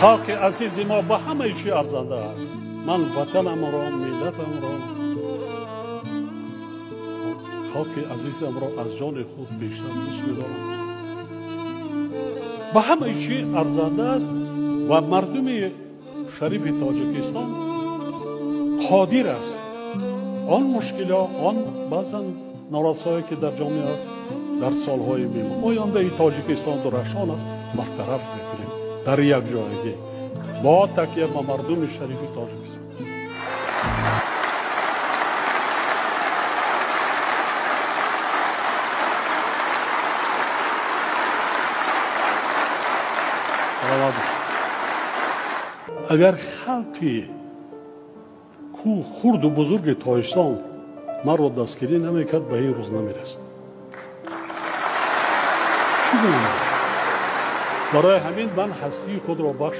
Халқи азизи мо ба ҳамаи чӣ арзанда аст. Ман ватанамро, миллатамро, халқи азизамро аз ҷони худ бештар дӯст медорам. Ба ҳамаи чӣ арзанда аст ва мардуми шарифи Тоҷикистон қодир аст он мушкилиҳо, он баъзан норасоие ки дар ҷомеа аст, дар солҳои ояндаи Тоҷикистон дурахшон аст, бартараф мекунем дар як ҷойгӣ бо такя ба мардуми шарифи Тоҷикистон. Агар халқи хурду бузурги Тоҷикистон маро дастгирӣ намекард, ба ин рӯз намерасид. Барои ҳамин ман ҳастии худро бахш